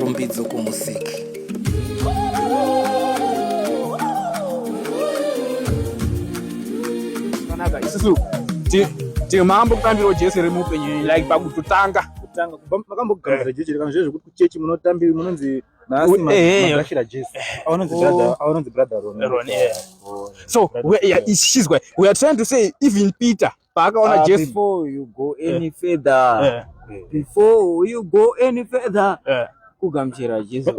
Rumbidzo kumusiki. Zvakanaka isusu timambo kutambirawo Jesu iri muupenyu like pakutotanga. Kutanga kubva makambogamuchira Jesu here kana zvezvo kuti kuchechi munotambira munonzi nhasi magashira Jesu. Aunonzi brother, aunonzi brother Ronnie. Ronnie, yeah. So we, yeah, ichizwa we are trying to say even Peter paakaona Jesu before you go any further before you go any further kugamuchira Jesu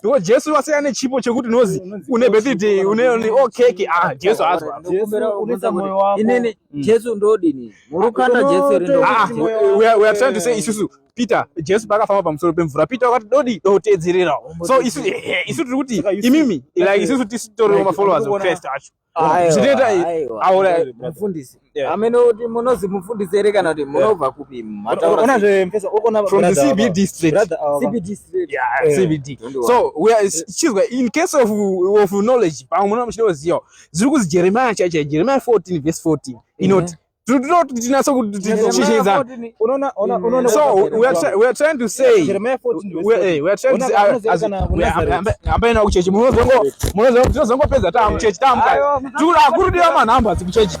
ndo Jesu wasiyana nechipo chekuti unozi une birthday une oh cake ah Jesu azwa inini Jesu ndodini murukanda Jesu rindo ah we are trying to say isusu Peter Jesu paakafamba pamusoro pemvura Peter wakati dodi dotedzerera so isu isu tiri kuti imimi like isusu tisitoriwo ma followers of Christ acho Zvinoita mufundisi. Amene kuti munozi mufundisi here kana kuti munobva kupi? Mataura. Ona mpesa ukona from the CBD street. CBD street. Yeah, CBD. So we are chizwa in case of knowledge pamwe muno muchinoziva zviri kuzi Jeremiah chaicha Jeremiah 14 verse 14 inoti tinoti tinatso kuchichidza unoona unoona so we are trying to say Jeremiah 14 we, eh, we are trying to say ambaina kuchechi munozongo munozongo tinozongopedza taa muchechi taa mukati turi akurudiwa manhamba dzikuchechi.